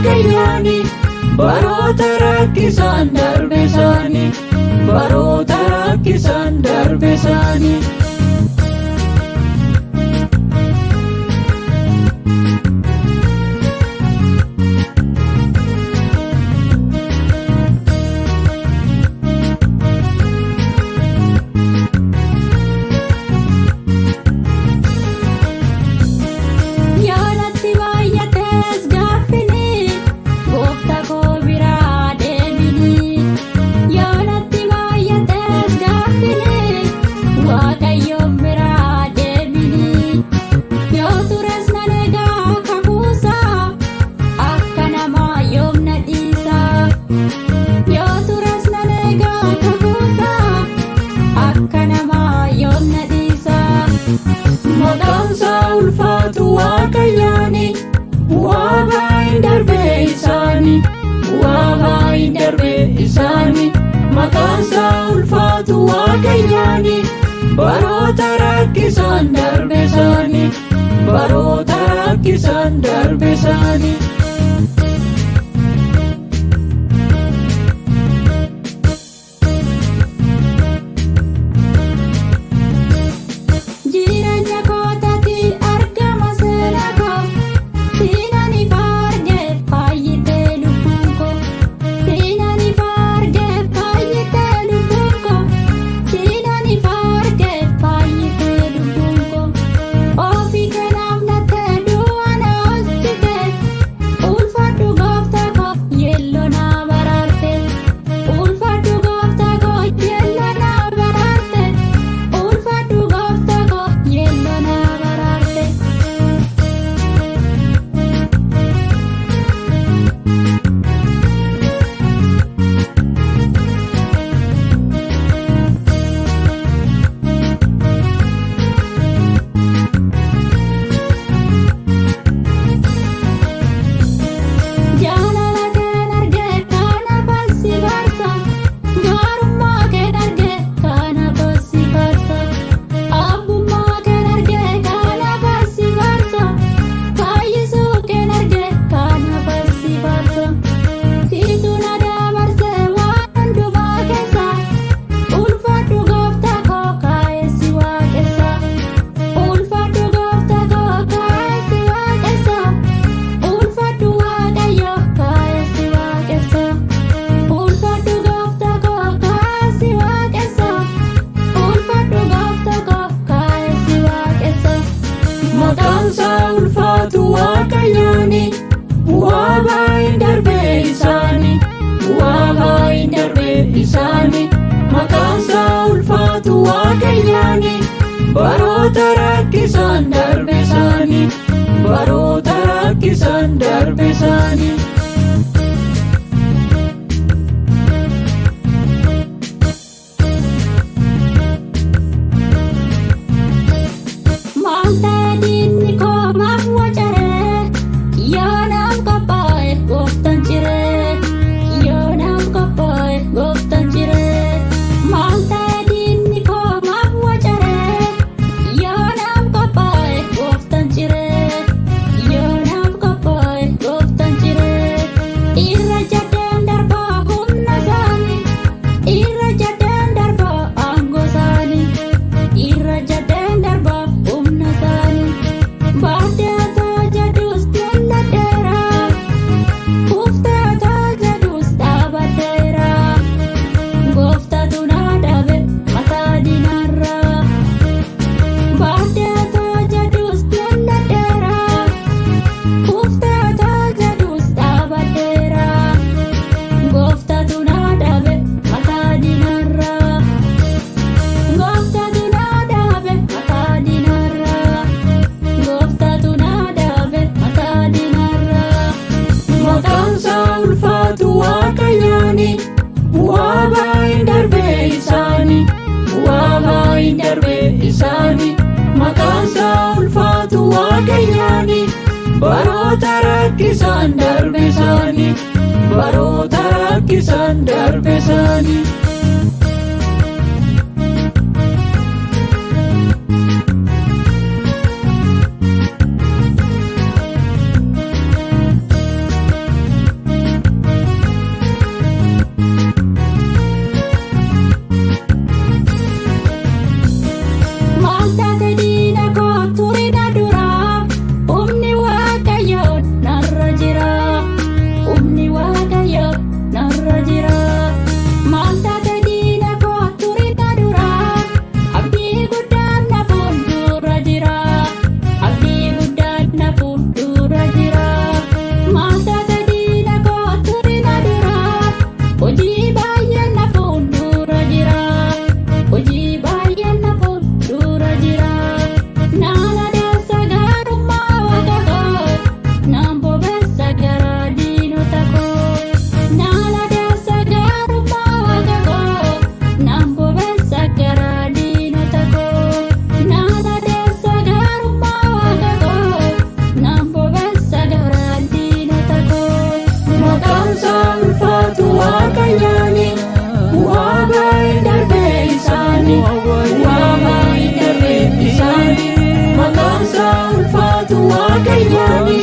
Waaqayyooni baroota rakkisaan darbe isaanii baroota rakkisaan darbe isaanii. Yoonatti baay'atees gaaffini gooftaa koo biraa deebini. Yoonatti baay'atees gaaffini waaqayyoon biraa deebini. Yoo tures nan egaa kakuusaa akka namaa yoom na dhiisaa. Yoo tures nan egaa kakuusaa akka namaa yoom na dhiisaa. Maqaan isaa ulfaatu Waaqayyooni bu'aa baay'een darbe isaanii bu'aa baay'een darbe isaanii. Maqaan isaa ulfaatu Waaqayyooni baroota rakkisaan darbe isaanii baroota rakkisaan darbe isaanii. Jireenya kootaatti argama seera koo siinaan ifa argee faayyitee lubbuun koo siinaan ifa argee faayyitee lubbuun koo siinaan ifa argee faayyitee lubbuun koo ofii kanaaf lattee du'a na oolchite ulfaadhu gooftaa koo yeelloo na baraarte ulfaadhu gooftaa koo yeelloo na baraarte. Ulfaadhu gooftaa koo yeelloo na baraarte. Jaalala keen argee kana balsi barsa gaarummaa keen argee kana balsi barsa abbummaa keen argee kana balsi barsa fayyisuu keen argee kana balsi barsa siitu na dabarsee waan hundumaa keessa ulfaadhu gooftaa koo kaa'essi waaqessa ulfaadhu gooftaa koo kaa'essi waaqessa. Ulfaadhu waaqayyo kaa'essi waaqessa. Ulfaadhu gooftaa koo kaa'essi waaqessa. Ulfaadhu gooftaa koo kaa'essi waaqessa. Maqaan isaa ulfaatu Waaqayyooni bu'aa baay'een darbe isaanii bu'aa baay'een darbe isaanii. Maqaan isaa ulfaatu Waaqayyooni baroota rakkisaan darbe isaanii baroota rakkisaan darbe isaanii. Maal ta'e diinni koo maaf wacaree? Yoo naaf qophaa'e gooftaan ciree. Yoo naaf qophaa'e gooftaan ciree. Maal ta'e diinni koo maaf wacaree? Yoo naaf qophaa'e gooftaan ciree. Yoo naaf qophaa'e gooftaan ciree. Irra jadeen darbaa humna isaanii. Irra jadeen darbaa aangoo isaanii. Irra jadeen darbaa humna isaanii. Baadiyyaa jedhus jalladheera. Kuftee jedhus dhaabadheera. Gooftaatu na dhaabe mataa diinarraa. Baadiyyaa jedhus jalladheera. Kuftee jedhus dhaabadheera. Gooftaatu na dhaabe mataa diinarraa. Gooftaatu na dhaabe mataa diinarraa. Gooftaatu na dhaabe mataa diinarraa. Maqaan isaa ulfaatu Waaqayyooni bu'aa baay'een darbe isaanii bu'aa baay'een darbe isaanii. Maqaan isaa ulfaatu Waaqayyooni baroota rakkisaan darbe isaanii baroota rakkisaan darbe isaanii. Waaqayyooni.